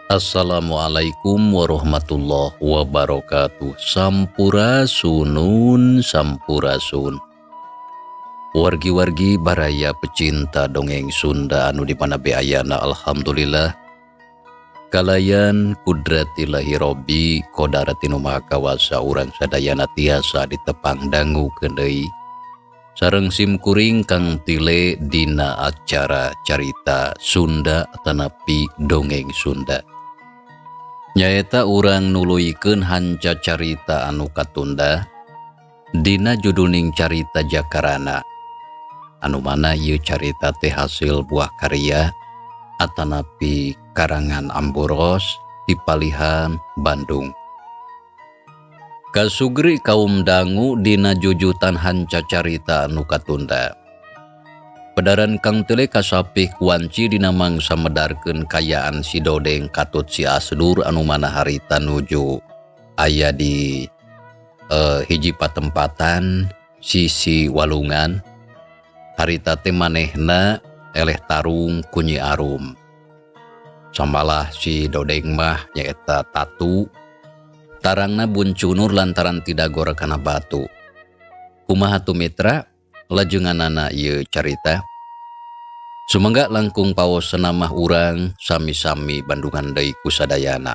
Assalamualaikum warahmatullahi wabarakatuh. Sampurasunun sampurasun. Wargi-wargi baraya pecinta dongeng Sunda anu di mana be ayana, alhamdulillah kalayan kudratillahi robbi kodarati nu maha kawasa urang sadayana tiasa ditepang dangu deui sareng simkuring Kang Tile dina acara carita Sunda tanapi dongeng Sunda. Nyaeta urang nuluykeun hanca carita anu katunda dina judulning carita Jakarana, anu mana ieu carita teh hasil buah karya atanapi karangan Amboros di Palihan Bandung. Kasugri kaum dangu dina jujutan hanca carita anu katunda. Pedaran Kang Tile kasapih kuanci dina mangsa medarkeun kayaan si Dodeng katut si Asdur anu mana harita nuju aya di hiji patempatan sisi walungan. Harita teh manehna eleh tarung ku Nyi Arum. Samalah si Dodeng mah nyaeta tatu tarangna buncunur lantaran tidagor kana batu. Kumaha tu mitra lajenganana ieu carita? Sumangga langkung paos senamah urang sami-sami bandungan deui ku sadayana.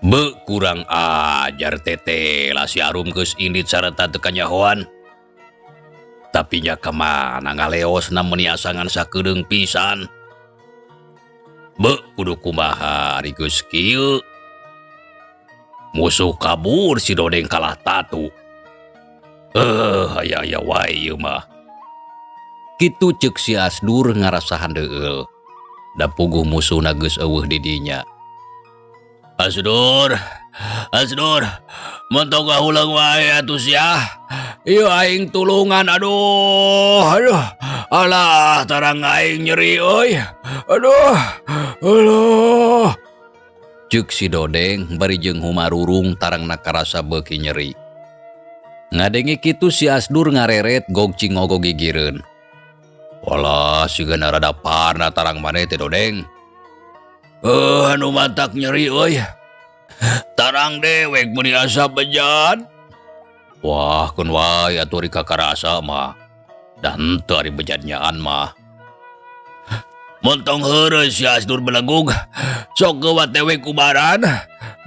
Be kurang ajar teteh lah si Arum geus indit sarta teu kanyahoan. Tapi nya kamana ngaleosna meuni asangan sakedeung pisan. Be kudu kumaha ari geus kieu. Musuh kabur si Dodeng kalah tatu. Aya-aya wae ieu mah. Kitu ceuk si Asdur ngarasa handeueul. Da puguh musuhna geus eueuh di dinya. Asdur, Asdur, montong ngahuleng wae atuh sia. Ieu aing tulungan, aduh, aduh. Alah, tarang aing nyeri euy. Aduh, aduh. Ceuk si Dodeng bari jeung humarurung tarangna karasa beuki nyeri. Ngadenge kitu si Asdur ngareret gog cingogo gigireun. Walah, sigana rada parna tarang maneh teh Dodeng. Anu matak nyeri euy. Tarang dewek meuni asa bejat. Wah, keun wae atuh ari kakarasa mah. Da henteu ari bejatnyaan mah. Montong heureuy si Asdur belegug. Sok geuwat dewek kubaran.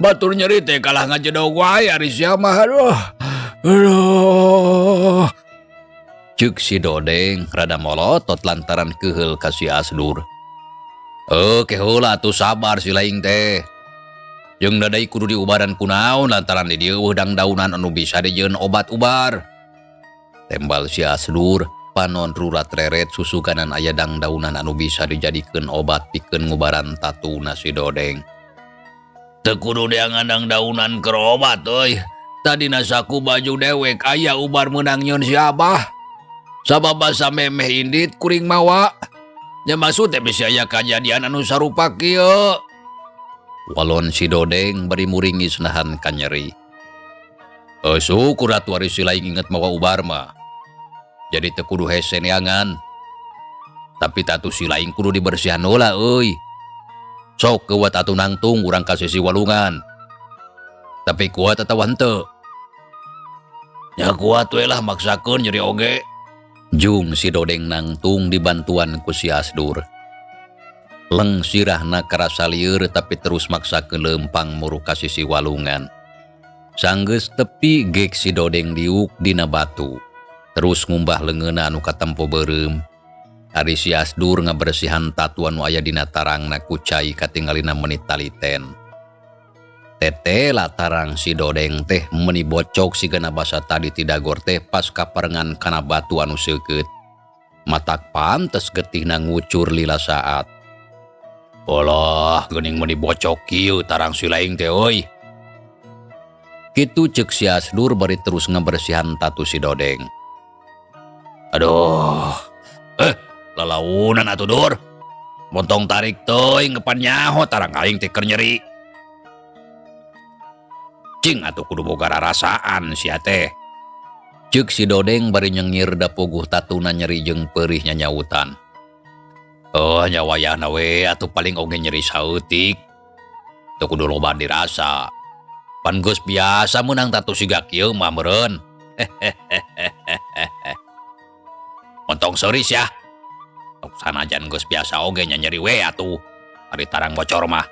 Batur nyeri teh kalah ngajedog wae ari sia mah aduh. Aduh. Ceuk si Dodeng rada molotot lantaran keuheul ka si Asdur. Oke heula atuh sabar si laing teh. Jeung dadai kudu diubaran kunaon lantaran di dieu eueuh dangdaunan anu bisa dijieun obat ubar. Tembal si Asdur panon rurat reret susuganan aya dangdaunan anu bisa dijadikeun obat pikeun ngubaran tatuna si Dodeng. Teu kudu deangan dangdaunan keur obat euy. Tadina saku baju dewek aya ubar meunang nyeun si Abah. Sabab basa memeh indit kuring mawa. Nya maksud teh bisi aya kajadian anu sarupa kieu. Walon si Dodeng bari muringis nahan kanyeri. Syukur atuh ari si laing inget mawa ubar mah. Jadi teu kudu hese neangan. Tapi tatu si laing kudu dibersihan heula euy. Sok keuwat atuh nangtung urang ka sisi walungan. Tapi kuat atawa henteu? Nya kuat we lah maksakeun nyeri oge. Jung si Dodeng nangtung dibantuan ku si Asdur. Leng sirahna karasa lieur tapi terus maksakeun leumpang muru ka sisi walungan. Sanggeus tepi gek si Dodeng diuk dina batu. Terus ngumbah leungeunna anu katempo beureum. Ari si Asdur ngabersihan tatu anu aya dina tarangna ku cai katingalina meuni taliten. Tetela tarang si Dodeng teh meuni bocok sigana basa tadi tidagor teh pas kaparengan kana batu anu seukeut. Matak pantes getihna ngucur lila saat. Alah, geuning meuni bocok kieu tarang si laing teh euy. Kitu ceuk si Asdur bari terus ngabersihan tatu si Dodeng. Aduh. Lalaunan atuh, Dur. Montong tarik teuing kepan nyaho tarang aing teh keur nyeri. Cing atuh kudu boga rarasaan sia teh. Ceuk si Dodeng bari nyengir da puguh tatuna nyeri jeung peurih nyanyautan. Oh, nya wayahna we atuh, paling oge nyeri saeutik. Teu kudu loba dirasa. Pan geus biasa meunang tatu siga kieu mah meureun. Montong seuri sia. Sok sanajan geus biasa oge nya nyeri we atuh. Ari tarang bocor mah.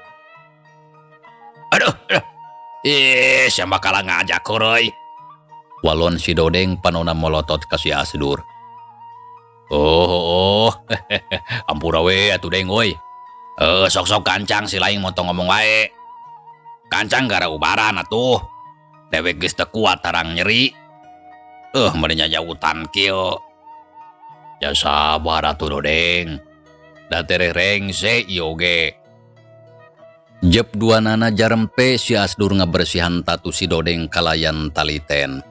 Aduh, aduh. Ih, sia bakal ngajak heureuy. Walon si Dodeng panona molotot ka si Asdur. Oh. Ampura we atuh, Deng euy. Eh, sok-sok gancang si laing montong ngomong wae. Gancang gara ubaran atuh. Dewek geus teu kuat tarang nyeri. Meuni nyanyautan kieu. Ya sabar atuh, Dodeng. Da tereh rengse ieu oge. Jep duanana jarempe si Asdur ngabersihan tatu si Dodeng kalayan taliten.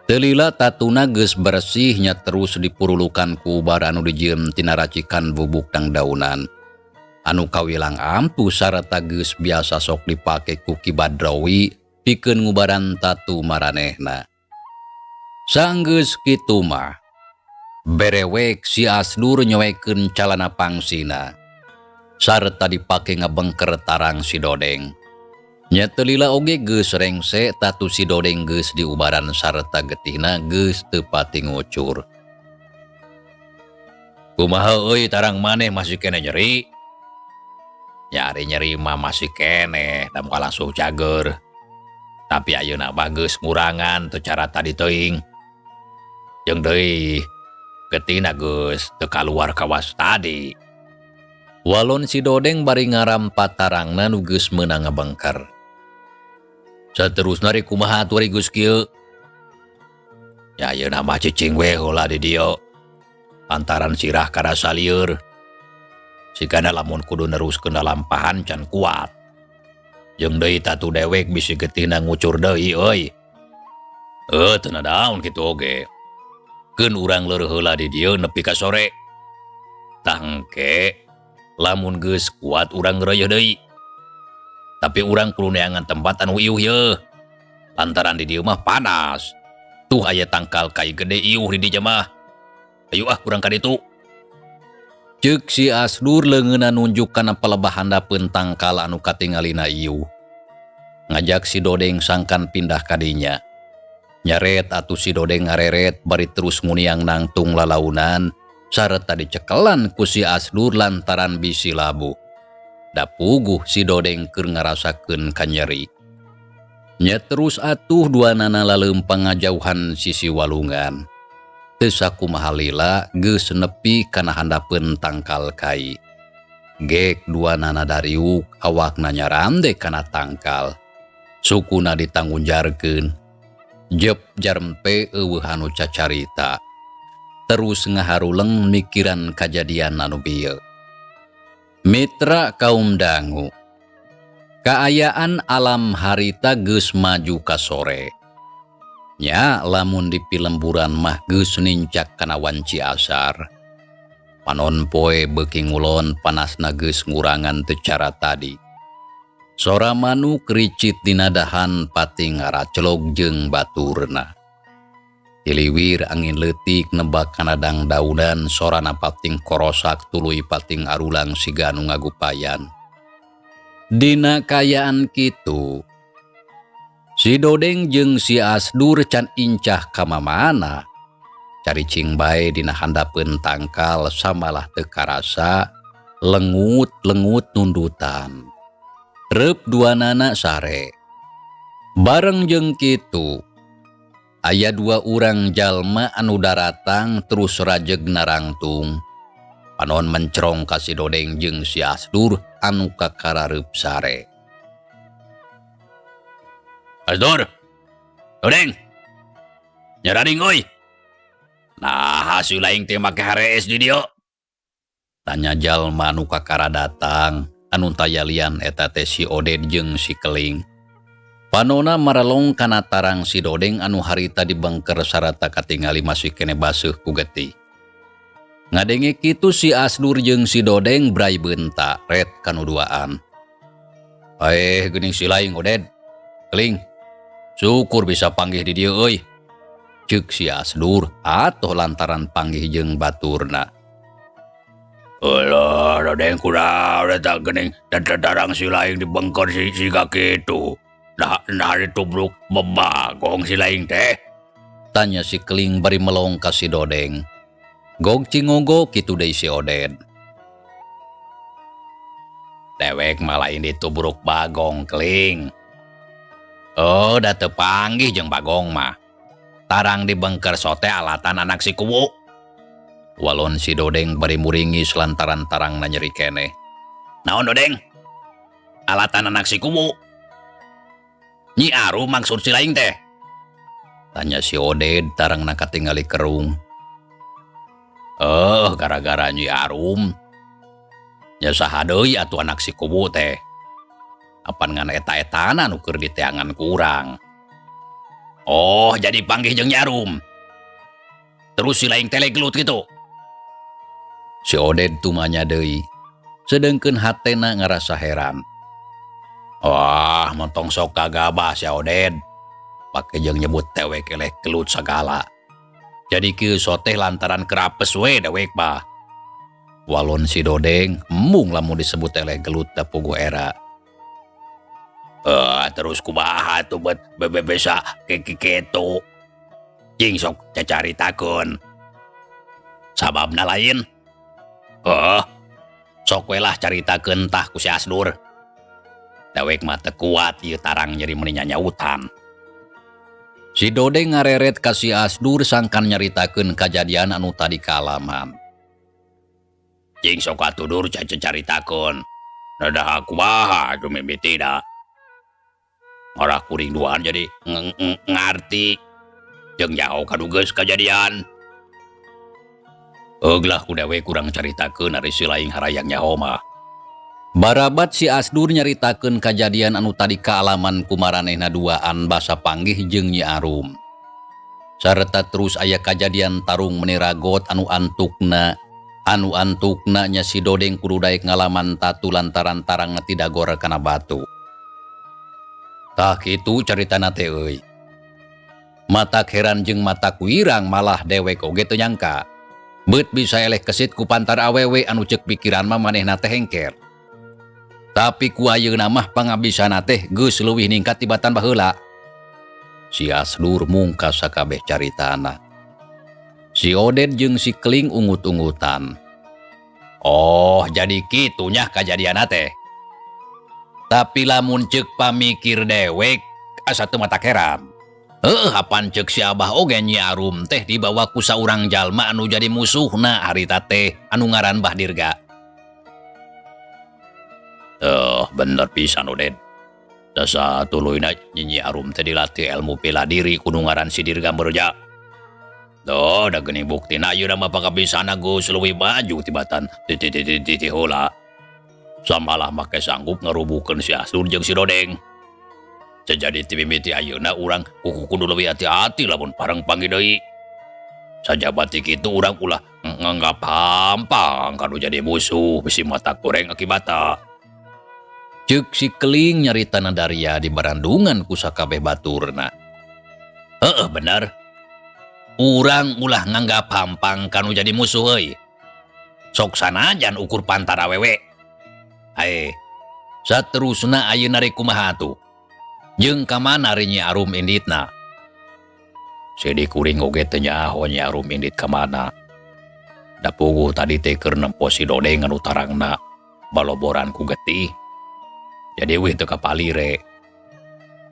Teu lila tatuna geus bersih nya terus dipurulukan ku ubar anu dijieun tina racikan bubuk dangdaunan. Anu kawilang ampuh sarta geus biasa sok dipake ku Ki Badrawi pikeun ngubaran tatu maranehna. Sanggeus kitu mah, berewek si Asdur nyoekeun calana pangsina sarta dipake ngabengker tarang si Dodeng. Nya teu lila oge geus rengse tatu si Dodeng geus diubaran sarta getihna geus teu pati ngucur. Kumaha euy, tarang maneh masih keneh nyeri? Nyari nyeri mah masih keneh, da moal langsung cager. Tapi ayeuna mah geus ngurangan teu cara tadi teuing. Jeung deui getihna geus teu kaluar kawas tadi. Walon si Dodeng bari ngarampa tarangna nu geus meunang ngabengker. Saterusna rek kumaha atuh ari geus kieu? Ya ayeuna mah cicing we heula di dieu. Lantaran sirah karasa lieur. Sigana lamun kudu neruskeun lalampahan can kuat. Jeung deui tatu dewek bisi getihna ngucur deui euy. Teu nadaon kitu oge. Keun urang leur heula di dieu nepi ka sore. Tah engke lamun geus kuat urang ngeureuy deui. Tapi urang kudu neangan tempat anu iuh yeuh. Lantaran di dieu mah panas. Tuh aya tangkal kai gede iuh di dieu mah. Ayo ah, urang ka ditu. Ceuk si Asdur leungeunna nunjuk kana palebah handapeun tangkal anu katingalina iuh. Ngajak si Dodeng sangkan pindah ka dinya. Nyaret atuh si Dodeng ngareret bari terus nguniang nangtung lalaunan sarta dicekelan ku si Asdur lantaran bisi labuh. Da puguh si Dodeng keur ngarasakeun kanyeri. Nya terus atuh duanana laleumpang ngajauhan sisi walungan. Teu sakumaha lila geus nepi kana handapeun tangkal kai. Gek duanana dariuk, awakna nyarande kana tangkal. Sukuna ditanggunjarkeun. Jep jarempe euweuh anu cacarita. Terus ngaharuleng mikiran kajadian anu bieu. Mitra kaum dangu. Kaayaan alam harita geus maju ka sore. Nya lamun di pilemburan mah geus nincak kana wanci asar. Panon poe beuki ngulon, panasna geus ngurangan teu cara tadi. Sora manuk ricit dina dahan pati ngaracelog jeung baturna. Tiliwir angin leutik nebak kana dangdaunan, sorana pating korosak tuluy pating arulang siga anu ngagupayan. Dina kaayaan kitu, si Dodeng jeung si Asdur can incah ka mamana. Caricing bae dina handapeun tangkal samalah teu karasa lengut-lengut nundutan. Reup duanana sare. Bareng jeung kitu, aya dua urang jalma anu daratang terus rajeg narangtung. Panon mencrong ka si Dodeng jeung si Asdur anu kakarareup sare. Asdur, Dodeng, nyaraning euy. Nah, hasil laing teh make harees di dieu. Tanya jalma anu kakara datang. Anu taya lian eta teh si Oded jeung si Keling. Panona marelong kana tarang si Dodeng anu harita dibengker sarata katingali masih kene baseuh ku getih. Ngadenge kitu si Asdur jeung si Dodeng bray beunta ret kanu duaan. Paeh geuning si laing Oded. Keling. Syukur bisa panggih di dieu euy. Ceuk si Asdur atuh lantaran panggih jeung baturna. Alah, Dodeng kunaon eta geuning tarang si laing dibengker siga kitu. Nah ditubruk bebagong si laing teh. Tanya si Keling bari melong ka si Dodeng. Gog cingogo kitu deui si Oded. Dewek mah lain ditubruk bagong Keling. Oh, da teu panggih jeung bagong mah. Tarang dibengker sote alatan anak si kuwu. Walon si Dodeng bari muringis lantaran tarangna nyeri keneh. Naon Dodeng? Alatan anak si kuwu. Nyi Arum maksud si laing teh? Tanya si Oded tarangna katingali kerung. Eh, gara-gara Nyi Arum. Nya saha deui atuh anak si kuwu teh. Apan ngan eta-etana nu keur diteangan ku urang. Oh, jadi panggih jeung Nyi Arum. Terus si laing teh gelut kitu. Si Oded tumanya deui. Sedengkeun hatena ngarasa heran. Wah, montong sok kagabah si Oded. Pake jeung nyebut dewek eleh gelut sagala. Jadi kieu soteh lantaran kerapes we dewek mah. Walon si Dodeng embung lamun disebut eleh gelut da puguh era. Terus kumaha tuh bet bebesa kitu. Jing sok cacaritakeun. Sababna lain. Sok we lah caritakeun tah ku si Asdur. Dewek mah teu kuat ieu tarang nyeri meuni nyanyautan. Si Dodeng ngareret ka si Asdur sangkan nyaritakeun kajadian anu tadi kaalaman. Jing sok atuh dur cacaritakeun. Dadah kumaha atuh mimitina. Arah kuring duaan jadi ngarti. Jeung nyaho kadugeus kajadian. Euglah ku dewek kurang caritakeun ari si laing harayang nyaho mah. Barabat si Asdur nyaritakeun kajadian anu tadi kaalaman ku maranehna duaan basa panggih jeung Nyi Arum. Sarta terus aya kajadian tarung meuni ragot anu antukna. Anu antukna nya si Dodeng kudu daek ngalaman tatu lantaran tarangna tidagor kana batu. Tah kitu caritana teh euy. Matak heran jeung matak wirang malah dewek oge teu nyangka. Beut bisa eleh kesit ku pantar awewe anu ceuk pikiran mah manehna teh hengker. Tapi ku ayeuna mah pangabisana teh geus leuwih ningkat tibatan baheula. Si Asdur mungkas sakabeh caritana. Si Oded jeung si Keling ungut-ungutan. Oh, jadi kitu nya kajadianna teh. Tapi lamun ceuk pamikir dewek asa teu matak heran. Heuh, apan ceuk si Abah oge Nyi Arum teh dibawa ku saurang jalma anu jadi musuhna harita teh anu ngaran Bah Dirga. Bener pisan Oded. Dasa tuluyna Nyi Arum teh dilatih ilmu bela diri ku nu ngaran si Dirga Merja. Duh, da geuning buktina ayeuna mah pakabisana geus leuwih maju tibatan ti heula. Samalah make sanggup ngarubuhkeun si Asdur jeung si Dodeng. Jadi ti mimiti ayeuna urang kudu leuwih hati-hati lamun pareng panggih deui. Sajaba ti kitu urang ulah nganggap hampang kanu jadi musuh bisi mata goreng akibatna. Ceuk si Keling nyarita nadaria di barandungan ku sakabeh baturna. Heeh, bener. Urang ulah nganggap hampang kanu jadi musuh euy. Sok sanajan ukur pantar awewe. Ae, saterusna ayeuna rek kumaha atuh? Jeung ka mana ari Nyi Arum inditna? Sidi kuring oge teu nyaho Nyi Arum indit ka mana. Da puguh tadi teh keur nempo si Dodeng anu tarangna baloboran ku getih. Jadi weh teu kapalire.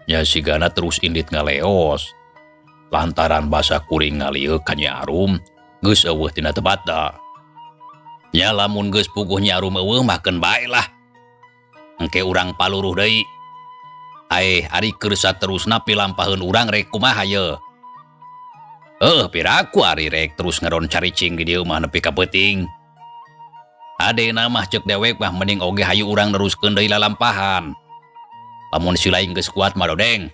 Nya sigana terus indit ngaleos. Lantaran basa kuring ngalieu ka Nyi Arum geus eueuh tina tempatna. Nya lamun geus puguh Nyi Arum eueuh mah keun bae lah. Engke urang paluruh deui. Aeh, ari keur saterusna pilampaheun urang rek kumaha ye? Heuh, piraku ari rek terus ngeron caricing di dieu mah nepi ka peuting. Adena mah cek dewek mah mending oge hayu urang neruskeun deui lalampahan. Lamun si laing geus kuat mah Dodeng.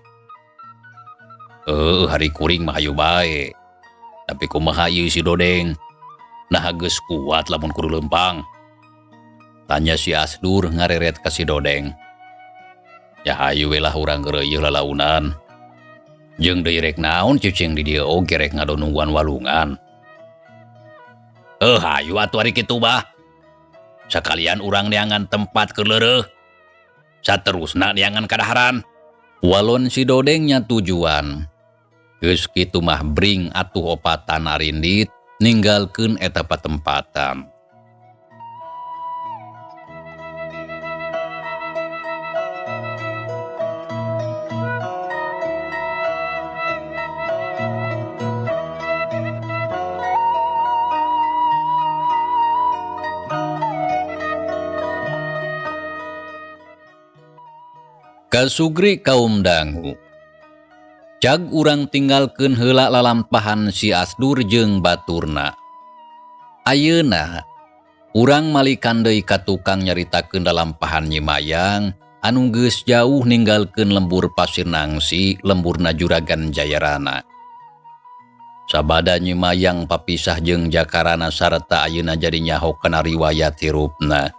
Hari kuring mah hayu bae. Tapi kumaha ieu si Dodeng? Nah geus kuat lamun kudu lempang. Tanya si Asdur ngareret ka si Dodeng. Ya hayu we lah urang geureuy lalaunan. Jeung deui rek naon cicing di dieu oge rek ngadonungguan walungan. Hayu atuh ari kitu bah. Sakalian urang neangan tempat keur leureuh. Saterusna neangan kadaharan. Walon si Dodeng nya tujuan. Geus kitu mah bring atuh opatan arindit ninggalkeun eta patempatan. Kasugri kaum dangu. Cag urang tinggalkeun heula lalampahan si Asdur jeung baturna. Ayeuna urang malikan deui ka tukang nyaritakeun lalampahan Nyi Mayang anu geus jauh ninggalkeun lembur Pasir Nangsi, lemburna Juragan Jayarana. Sabada Nyi Mayang papisah jeung jakarana sarta ayeuna jadi nyaho kana riwayat hirupna.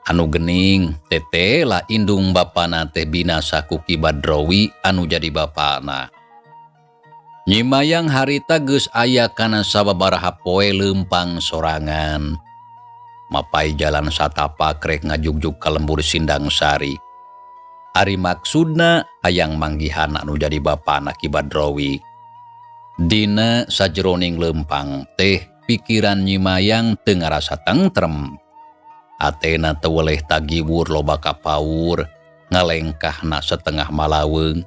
Anu gening tetela indung bapana teh binasa ku Ki Badrowi anu jadi bapana. Nyi Mayang harita geus aya kana sababaraha poe leumpang sorangan. Mapai jalan satapak rek ngajugjug ka lembur Sindang Sari. Ari maksudna hayang manggihan anu jadi bapana Ki Badrowi. Dina sajeroning leumpang teh pikiran Nyi Mayang teu ngarasa tentrem. Atena teweleh tagiwur loba kapaur, ngalengkahna setengah malaweung.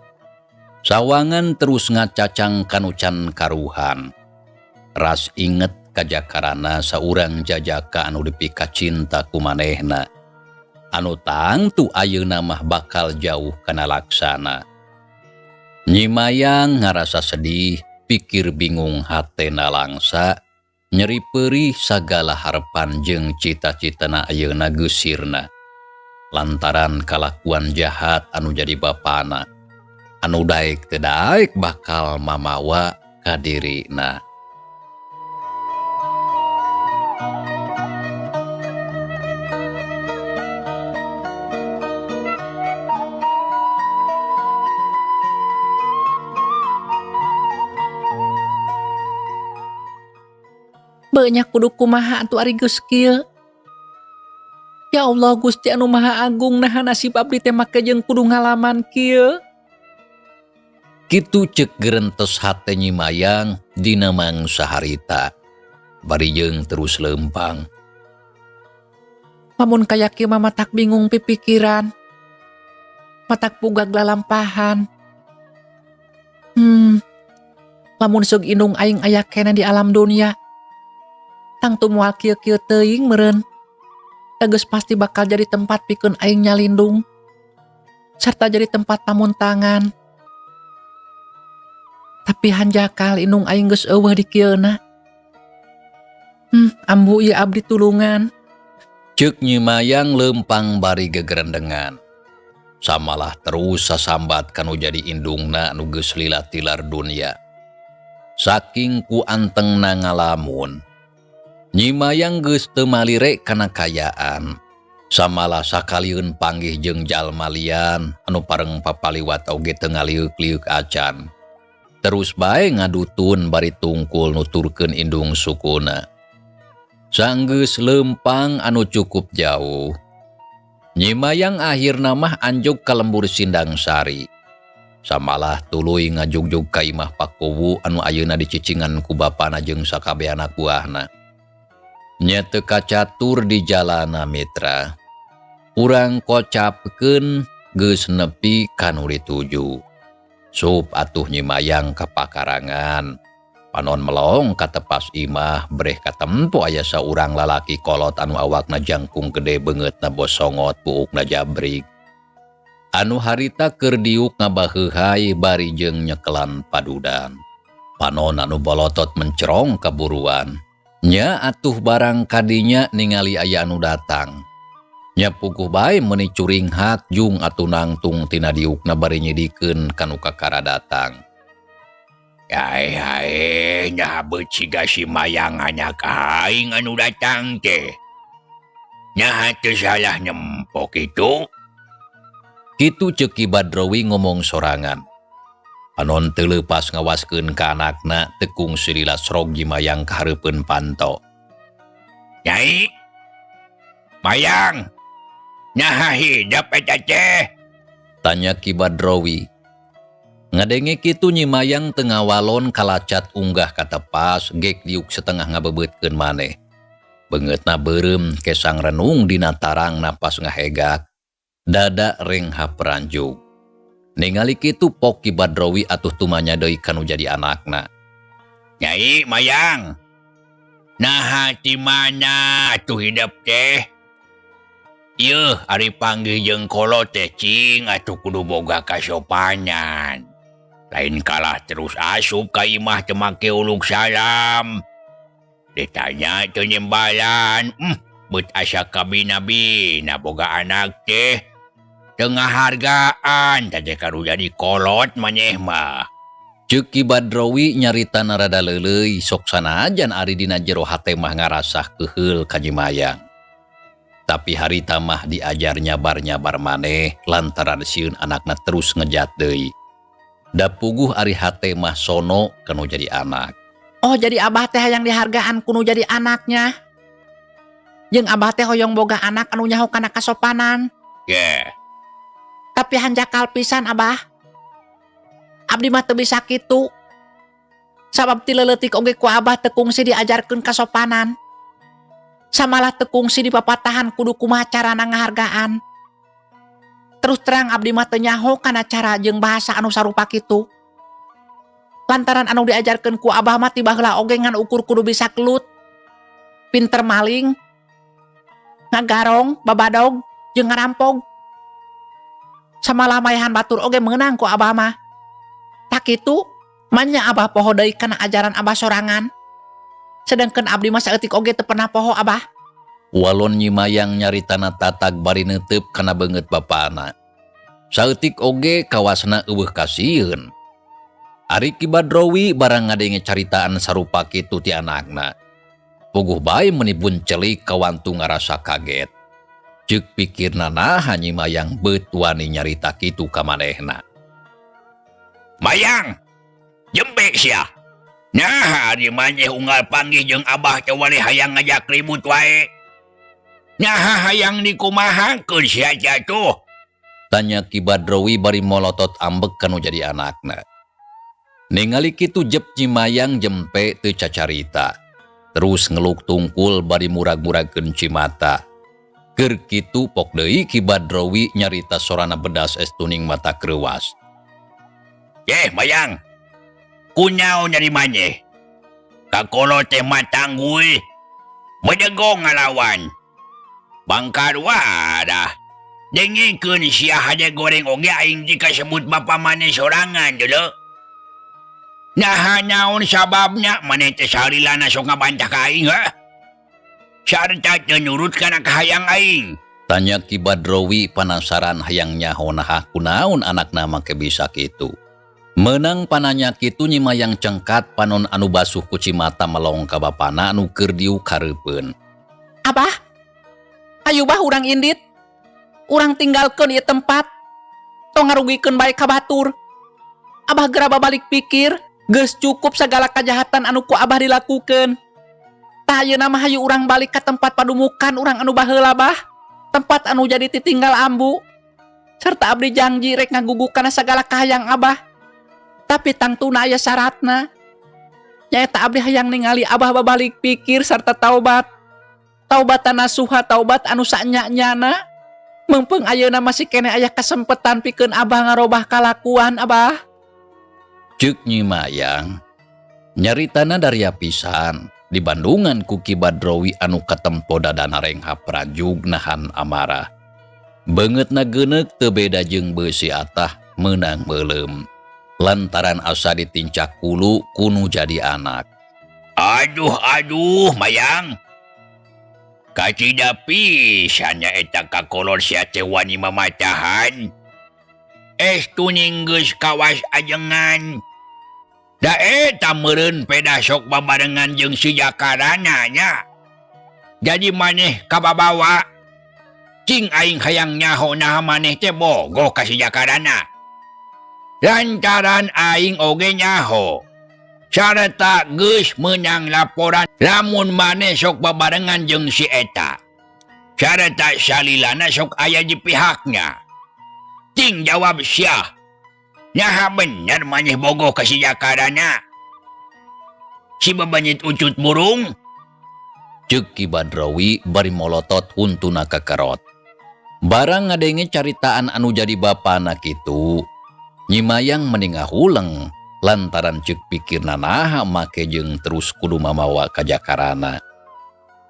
Sawangan terus ngacacang kanucan karuhan. Ras inget kajakarana saurang jajaka anu dipika cinta ku manehna. Anu tangtu ayeuna mah bakal jauh kana laksana. Nyi Mayang ngarasa sedih, pikir bingung hatena langsa. Nyeri perih sagala harapan jeung cita-citana ayeuna geus sirna. Lantaran kalakuan jahat anu jadi bapana. Anu daek teu daek bakal mamawa ka dirina. Banyak kudu kumaha atuh ari geus kieu. Ya Allah Gusti anu Maha Agung, naha nasib abdi teh make jeung kudu ngalaman kieu. Kitu ceuk gerentes hate Nyi Mayang dina mangsa harita. Bari jeung terus leumpang. Lamun kaya kieu mah matak bingung pipikiran. Matak pugag lalampahan. Lamun seug indung aing aya keneh di alam dunia. Tangtu moal kieu-kieu teuing meureun. Geus pasti bakal jadi tempat pikeun aing nyalindung serta jadi tempat pamuntangan. Tapi hanjakal indung aing geus eueuh di kieuna. Ambu ieu abdi tulungan. Ceuk Nyi Mayang leumpang bari gegerendengan. Samalah terus sasambat kanu jadi indungna anu geus lila tilar dunya. Saking ku antengna ngalamun, Nyi Mayang geus teu malire kana kayaan. Samalah sakalieun panggih jeung jalma lian anu pareng papaliwat oge teu ngaliuk-liuk acan. Terus bae ngadutun bari tungkul nuturkeun indung sukuna. Sanggeus leumpang anu cukup jauh, Nyi Mayang akhirna mah anjog ka lembur Sindang Sari. Samalah tuluy ngajugjug ka imah Pakuwu anu ayeuna dicicingan ku bapana jeung sakabeh anak buahna. Nya teu kacatur di jalana mitra. Urang kocapkeun geus nepi ka nu dituju. Sup atuh Nyi Mayang ka pakarangan. Panon melong ka tepas imah breh katempo aya saurang lalaki kolot anu awakna jangkung gede beungeutna bosongot buukna jabrig. Anu harita keur diuk ngabaheuhai bari jeung nyekelan padudan. Panon anu bolotot mencerong kaburuan. Nya atuh barang kadinya ningali aya anu datang. Nya puguh bae meuni curinghak jung atuh nangtung tina diukna bari nyidikeun ka nu kakara datang. Hae hae nya beut siga si Mayang anak aing anu datang teh. Naha teu salah nempo kitu? Kitu ceuk Ki Badrowi ngomong sorangan. Panon teu leupas ngawaskeun ka anakna teu kungsi lila srog Nyi Mayang ka hareupeun panto. Nyai, Mayang, naha hidep eta teh? Tanya Ki Badrowi. Ngadenge kitu Nyi Mayang teu ngawalon kalacat unggah ka tepas gek diuk setengah ngabebeutkeun maneh. Beungeutna beureum kesang renung dina tarang napas ngahegak. Dada renghap ranjug. Ningali kitu pok Ki Badrowi atuh tumanya deui kanu jadi anakna. Nyai Mayang, naha ti mana atuh hidep teh? Yeuh ari panggih jeung kolot teh cing atuh kudu boga kasopanan. Lain kalah terus asup ka imah teu make uluk salam. Ditanya teu nyembalan, beut asa kabina-bina boga anak teh. Teu ngahargaan teh karu jadi kolot maneh mah. Ceuk Ki Badrowi nyaritana rada leuleuy sok sanajan ari dina jero hate mah ngarasah keuheul ka Nyi Mayang. Tapi harita mah diajar nyabar-nyabar maneh lantaran sieun anakna terus ngejat deui. Da puguh ari hate mah sono kanu jadi anak. Oh jadi abah teh hayang dihargaan kuno jadi anaknya. Jeung abah teh hoyong boga anak anu nyaho kana kasopanan. Yeah. Tapi hanjakal pisan abah. Abdi mah teu bisa kitu. Sabab ti leutik oge ku abah teu kungsi diajarkeun kasopanan. Samalah teu kungsi dipapatahan kudu kumaha carana ngahargaan. Terus terang abdi mah teu nyaho kana cara jeung bahasa anu sarupa kitu. Lantaran anu diajarkeun ku abah mah ti baheula oge ngan ukur kudu bisa kelut. Pinter maling, ngagarong, babadog, jeung ngarampog. Samalah mayahan batur oge meunang ku abah mah. Tak kitu, manya abah poho deui kana ajaran abah sorangan. Sedangkan abdi mah saeutik oge teu pernah poho abah. Walon Nyi Mayang nyaritana tatag bari neuteup kana beungeut bapana. Saeutik oge kawasna eueuh kasieun. Ari Ki Badrowi barang ngadenge caritaan sarupa kitu ti anakna. Puguh bae meuni buncelik kawantu ngarasa kaget. Ceuk pikirna naha Nyi Mayang beut wani nyarita kitu ka manehna. Mayang, jempe sia. Naha ari maneh unggal panggih jeung abah teh wani hayang ngajak ribut wae. Naha hayang dikumahakeun sia jatuh? Tanya Ki Badrowi bari molotot ambek kanu jadi anakna. Ningali kitu jep Nyi Mayang jempe teu cacarita. Terus ngeluk tungkul bari murag-muragkeun cimata. Keur kitu pok deui Ki Badrowi nyarita sorana bedas estuning mata kreuwas. Eh Mayang, kunaon nyari maneh? Kakolo teh matanggul, bedegong ngalawan. Bangkar wadah. Dengikeun sia hade goreng oge aing dikasebut bapa maneh sorangan dulu. Naha naon sababna maneh teh salilana sok ngabantah ka aing heuh? Sarta teu nurut kana kahayang aing. Tanya Ki Badrowi panasaran hayang nyaho naha kunaon anakna make bisa kitu. Meunang pananya kitu Nyi Mayang cengkat panon anu basuh ku cimata melong ka bapana anu keur diuk hareupeun. Abah, hayu bah urang indit. Urang tinggalkeun ieu tempat. Tong ngarugikeun bae ka batur. Abah geura babalik pikir, geus cukup sagala kajahatan anu ku abah dilakukeun. Tah ayeuna mah hayu urang balik ka tempat padumukan urang anu baheula bah. Tempat anu jadi titinggal ambu. Serta abdi janji rek ngagugu kana sagala kahayang abah. Tapi tangtuna aya syaratna. Nyaeta abdi hayang ningali abah babalik pikir sarta taubat. Taubatan nasuha taubat anu sanya-nyana. Meungpeung ayeuna masih keneh aya kasempetan pikeun abah ngarobah kalakuan abah. Ceuk Nyi Mayang nyaritana daria pisan di Bandungan ku Ki Badrowi anu katempo dadana renghap rajug nahan amarah. Beungeutna geuneuk teu beda jeung beusi atah meunang meuleum. Lantaran asa ditincak kulu kunu jadi anak. Aduh aduh Mayang kacida pisan nya eta kakolot sia teh wani mamatahan. Estu ning geus kawas ajengan. Da eta meureun peda sok babarengan jeung si Jakarana nya. Jadi maneh kababawa. Cing aing hayang nyaho naha maneh teh bogoh ka si Jakarana. Lantaran aing oge nyaho. Sarta geus meunang laporan lamun maneh sok babarengan jeung si eta. Sarta salilana sok aya di pihaknya. Cing jawab sia. Naha bener maneh bogoh ka si Jakarana. Si babanyit ucut burung. Ceuk Ki Badrawi bari molotot huntuna kakerot. Barang ngadenge caritaan anu jadi bapana kitu, Nyi Mayang meni ngahuleng lantaran ceuk pikirna naha make jeung terus kudu mamawa ka Jakarana.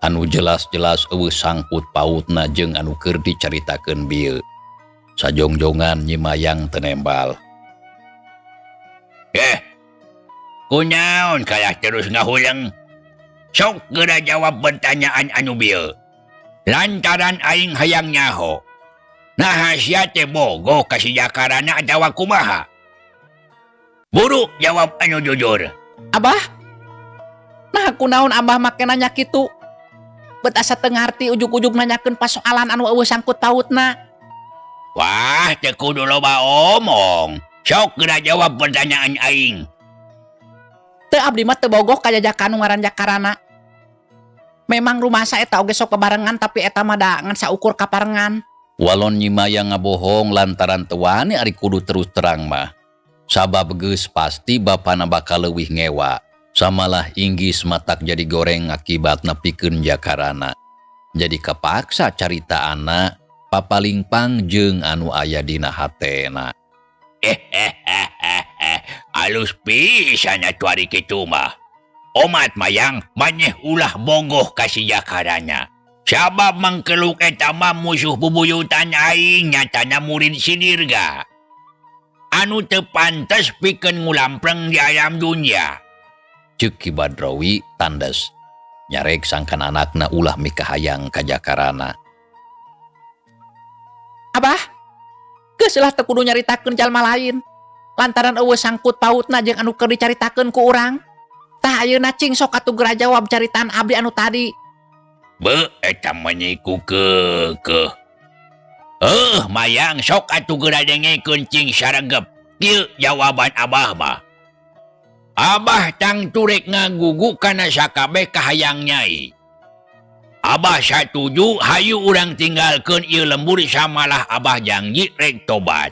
Anu jelas-jelas euweuh sangkut pautna jeung anu keur dicaritakeun bieu. Sajongjongan Nyi Mayang teu nembal. Kunaon kalah terus ngahuleng? Sok geura jawab pertanyaan anu bieu. Lantaran aing hayang nyaho. Naha sia teh bogoh ka si Jakarana atawa kumaha? Buru jawab anu jujur. Abah? Nah kunaon abah make nanya kitu? Bet asa teu ngarti ujug-ujug nanyakeun pasoalan anu euweuh sangkut pautna. Wah, teu kudu loba omong. Sok geura jawab pertanyaan aing. Teu abdi mah teu bogoh ka jajakan nu ngaran Jakarana. Memang rumasa eta oge sok bebarengan tapi eta mah da ngan saukur kaparengan. Walon Nyi Mayang ngabohong lantaran teu wani ari kudu terus terang mah. Sabab geus pasti bapana bakal leuwih ngewa. Samalah inggis matak jadi goreng akibat nepikeun Jakarana. Jadi kapaksa caritaana papalingpang jeung anu aya dina hatena. Alus pisan atuh ari kitu mah. Omat Mayang maneh ulah bogoh ka si Jakarana. Sabab mangkeluk eta mah musuh bubuyutan aing nyatana murid si Dirga. Anu teu pantes pikeun ngulampreng di alam dunya. Ceuk Ki Badrawi tandes. Nyarek sangkan anakna ulah mikahayang ka Jakarana. Abah, geus lah teu kudu nyaritakeun jalma lain. Lantaran euweuh sangkut pautna jeung anu keur dicaritakeun ku urang. Tah ayeuna cing sok atuh geura jawab caritaan abdi anu tadi. Be, eta mah ku keukeuh. Mayang sok atuh geura dengekeun cing saregep. Kieu jawaban abah mah. Abah tangtu rek ngagugu kana sakabeh kahayang nyai. Abah satuju hayu urang tinggalkeun ieu lembur samalah abah janji rek tobat.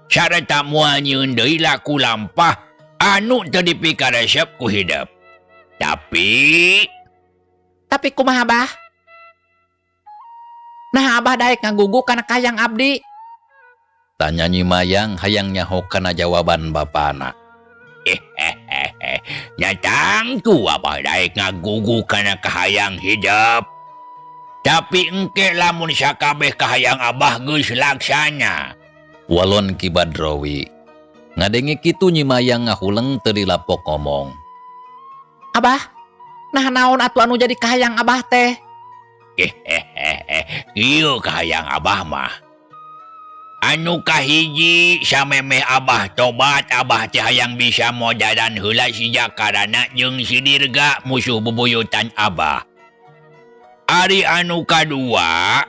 Sarta moal nyieun deui laku lampah anu teu dipikaresep ku hidep. Tapi Tapi kumaha Bah? Nah abah daek ngagugu kana kahayang abdi. Tanya Nyi Mayang hayang nyaho kana jawaban bapana. Nya tangtu abah daek ngagugu kana kahayang hidep. Tapi engke lamun sakabeh kahayang abah geus laksana. Walon Ki Badrawi. Ngadenge kitu Nyi Mayang ngahuleng teu dilapok ngomong. Abah, nah naon atuh anu jadi kahayang abah teh? Ieu kahayang abah mah. Anu kahiji samemeh abah tobat abah teh hayang bisa modaran heula si Jakarana jeung si Dirga musuh bubuyutan abah. Ari anu kadua,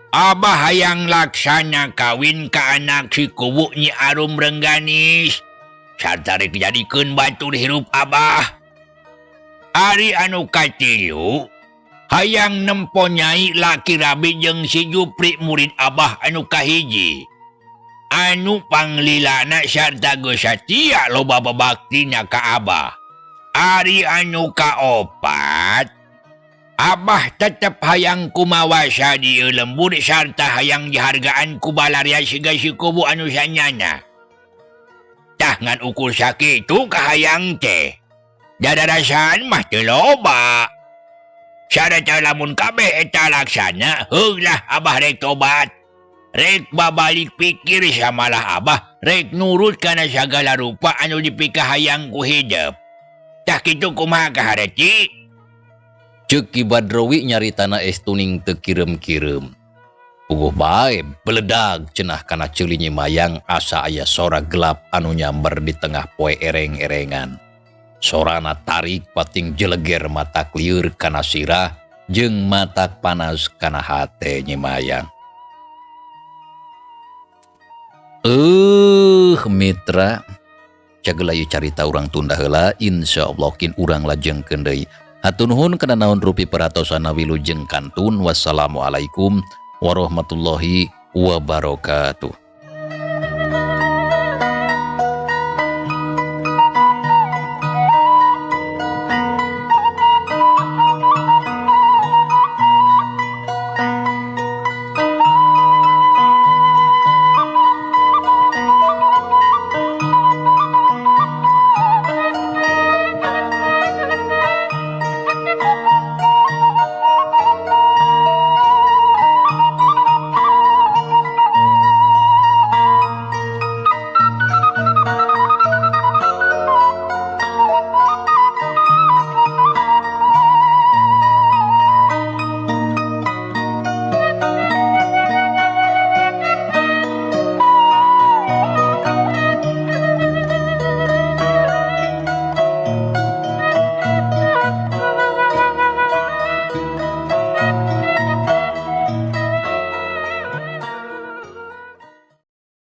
abah hayang laksana kawin ka anak si kuwu Nyi Arum Rengganis. Sarta rek jadikeun batur hirup abah. Ari anu katilu, hayang nempo nyai laki rabi jeung si Jupri murid abah anu kahiji. Anu panglilana sarta geus satia loba babaktina ka abah. Ari anu kaopat, abah tetep hayang kumawasa di lembur sarta hayang dihargaan ku balaria siga si kubu anu sanyana. Tah ngan ukur sakitu kahayang teh. Dadarasan mah teu loba. Sarta lamun kabeh eta laksana, heulah abah rek tobat. Rek babalik pikir samalah abah, rek nurut kana sagala rupa anu dipikahayang ku hidep. Tah kitu kumaha kahade, Ci? Ceuk Ki Badrowi nyaritana estuning teu kireum-kireum. Puguh bae beledag cenah kana ceuli Nyi Mayang asa aya sora gelap anu nyamber di tengah poe ereng-erengan. Sorana tarik pating jeleger matak lieur kana sirah jeung matak panas kana hate Nyi Mayang. Mitra, cagela ieu carita urang tunda heula, insyaallah kin urang lajengkeun deui. Hatur nuhun kana naon rupi perhatosana, wilujeng kantun, wassalamualaikum warahmatullahi wabarakatuh.